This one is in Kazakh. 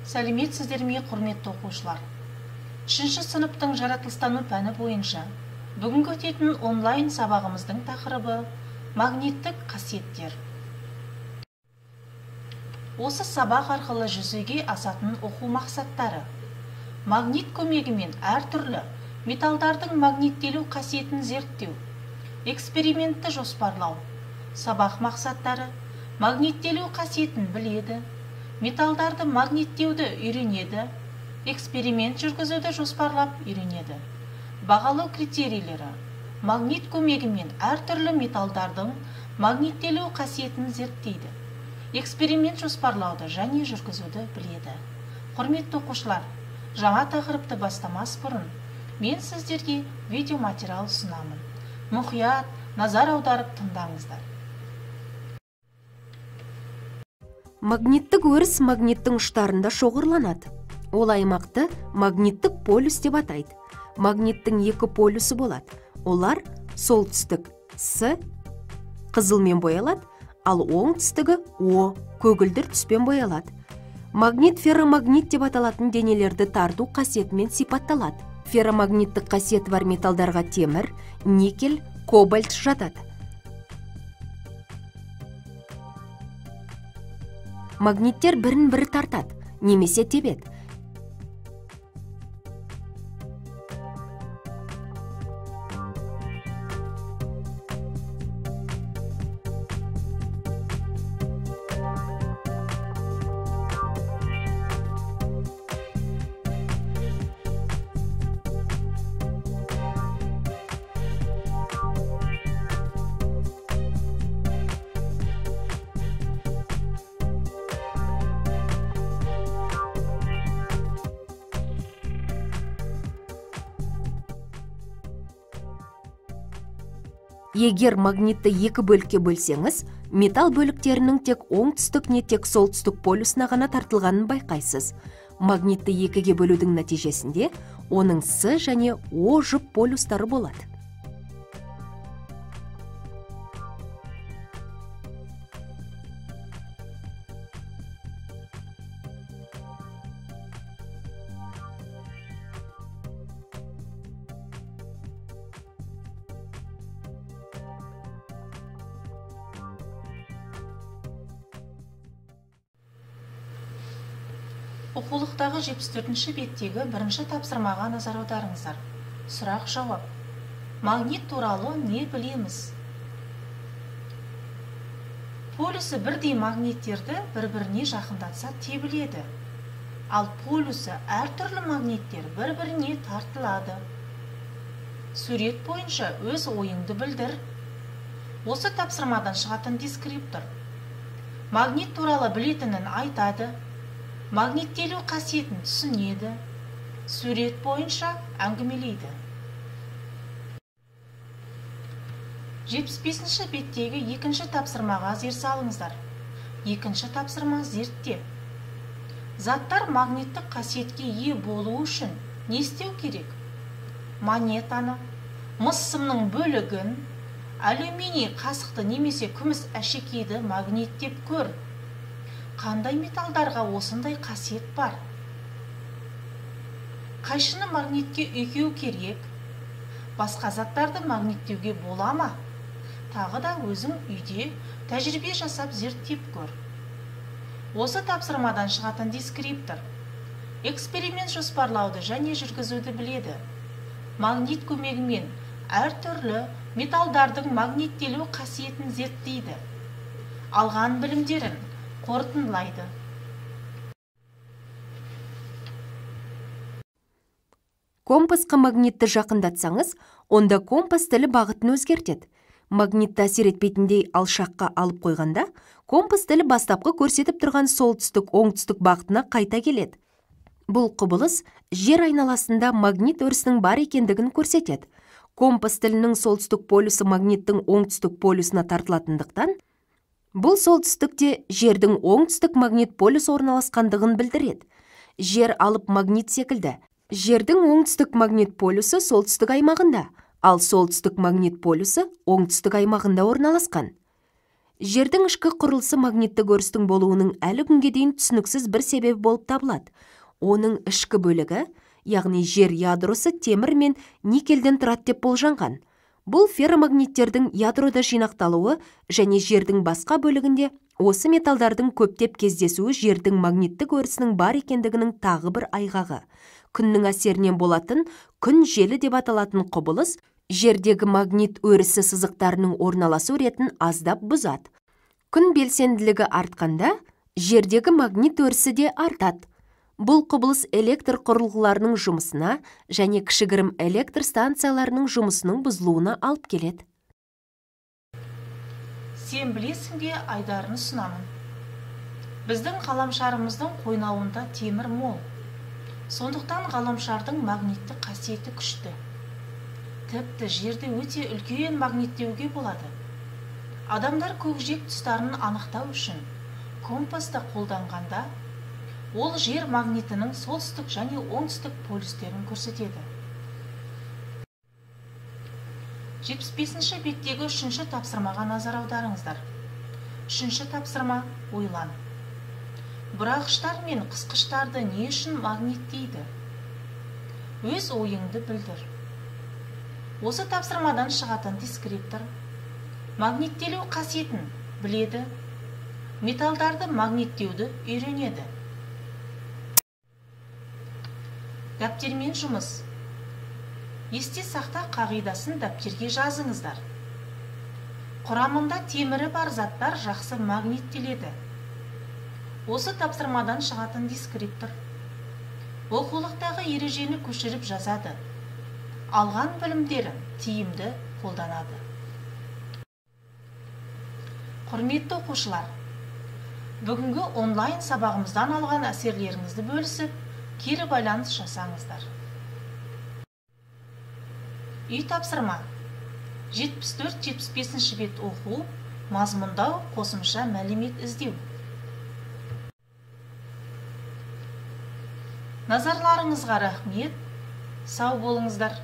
Сәлеметсіздер ме, құрметті оқушылар? 3-ші сыныптың жаратылыстану пәні бойынша бүгінгі өтетін онлайн сабағымыздың тақырыбы магниттік қасиеттер. Осы сабақ арқылы жүзеге асатын оқу мақсаттары: магнит көмегімен әртүрлі металдардың магниттелу қасиетін зерттеу, экспериментті жоспарлау. Сабақ мақсаттары: магниттелу қасиетін біледі, металдарды магниттеуді үйренеді, эксперимент жүргізуді жоспарлап үйренеді. Бағалау критерийлері: магнит көмегімен әртүрлі металдардың магниттелу қасиетін зерттейді, эксперимент жоспарлауды және жүргізуді біледі. Құрметті оқушылар, жаңа тақырыпты бастамас бұрын мен сіздерге видеоматериал ұсынамын. Мұқият назар аударып тыңдаңыздар. Магниттік өріс магниттің ұштарында шоғырланады. Ол аймақты магниттік полюс деп атайды. Магниттің екі полюсы болады. Олар солтүстік С қызылмен боялады, ал оңтүстігі О көгілдір түспен боялады. Магнит ферромагнит деп аталатын денелерді тарту қасиетімен сипатталады. Ферромагниттік қасиеті бар металдарға темір, никель, кобальт жатады. Магниттер бірін-бірі тартады немесе тебеді. Егер магнитті екі бөлікке бөлсеңіз, металл бөліктерінің тек оңтүстік не тек солтүстік полюсына ғана тартылғанын байқайсыз. Магнитті екіге бөлудің нәтижесінде оның С және О жұп полюстары болады. Оқулықтағы 74-ші беттегі бірінші тапсырмаға назар аударыңыздар. Сұрақ-жауап. Магнит туралы не білеміз? Полюсі бірдей магниттерді бір-біріне жақындатса тебіледі. Ал полюсі әртүрлі магниттер бір-біріне тартылады. Сурет бойынша өз ойыңды білдір. Осы тапсырмадан шығатын дескриптор. Магнит туралы білетінін айтады. Магниттелу қасиетін түсінеді, сурет бойынша әңгімелейді. 75-ші беттегі екінші тапсырмаға зер салыңыздар. Екінші тапсырма зертте. Заттар магниттік қасиетке ие болу үшін не істеу керек? Монетаны, мыс сымның бөлігін, алюминий қасықты немесе күміс әшекейді магниттеп көр. Қандай металдарға осындай қасиет бар? Қайшыны магнитке үйкеу керек. Басқа заттарды магниттеуге бола ма? Тағы да өзің үйде тәжірибе жасап зерттеп көр. Осы тапсырмадан шығатын дескриптор. Эксперимент жоспарлауды және жүргізуді біледі. Магнит көмегімен әртүрлі металдардың магниттелу қасиетін зерттейді. Алған білімдерін қорытындылайды. Компасқа магнитті жақындатсаңыз, онда компас тілі бағытын өзгертеді. Магнитті әсер етпейтіндей алшаққа алып қойғанда, компас тілі бастапқы көрсетіп тұрған солтүстік-оңтүстік бағытына қайта келеді. Бұл құбылыс жер айналасында магнит өрісінің бар екендігін көрсетеді. Компас тілінің солтүстік полюсі магниттің оңтүстік полюсына тартылатындықтан, бұл солтүстікте жердің оңтүстік магнит полюсі орналасқандығын білдіреді. Жер алып магнит секілді. Жердің оңтүстік магнит полюсі солтүстік аймағында, ал солтүстік магнит полюсі оңтүстік аймағында орналасқан. Жердің ішкі құрылысы магниттік өрістің болуының әлі күнге дейін түсініксіз бір себебі болып табылады. Оның ішкі бөлігі, яғни жер ядросы темір мен никельден тұрады деп болжанған. Бұл ферромагниттердің ядрода жинақталуы және жердің басқа бөлігінде осы металдардың көптеп кездесуі жердің магниттік өрісінің бар екендігінің тағы бір айғағы. Күннің әсерінен болатын күн желі деп аталатын құбылыс жердегі магнит өрісі сызықтарының орналасу ретін аздап бұзады. Күн белсенділігі артқанда жердегі магнит өрісі де артады. Бұл құбылыс электр құрылғыларының жұмысына және кішігірім электр станцияларының жұмысының бұзылуына алып келеді. Сен білесің бе айдарын ұсынамын. Біздің ғаламшарымыздың қойнауында темір мол. Сондықтан ғаламшардың магнитті қасиеті күшті. Тіпті жерді өте үлкен магниттеуге болады. Адамдар көкжиек тұстарын анықтау үшін компасты қолданғанда, ол жер магнитінің солтүстік және оңтүстік полюстерін көрсетеді. 75-ші беттегі 3-ші тапсырмаға назар аударыңыздар. 3-ші тапсырма ойлан. Бұрағыштар мен қысқыштарды не үшін магниттейді? Өз ойыңды білдір. Осы тапсырмадан шығатын дескриптор магниттелу қасиетін біледі, металдарды магниттеуді үйренеді. Дәптермен жұмыс. Есте сақта қағидасын дәптерге жазыңыздар. Құрамында темірі бар заттар жақсы магниттеледі. Осы тапсырмадан шығатын дескриптор оқулықтағы ережені көшіріп жазады. Алған білімдерін тиімді қолданады. Құрметті оқушылар, бүгінгі онлайн сабағымыздан алған әсерлеріңізді бөлісіп, кері байланыс жасаңыздар. Үй тапсырма. 74-75 бет оқу, мазмұндау, қосымша мәлімет іздеу. Назарларыңызға рахмет. Сау болыңыздар.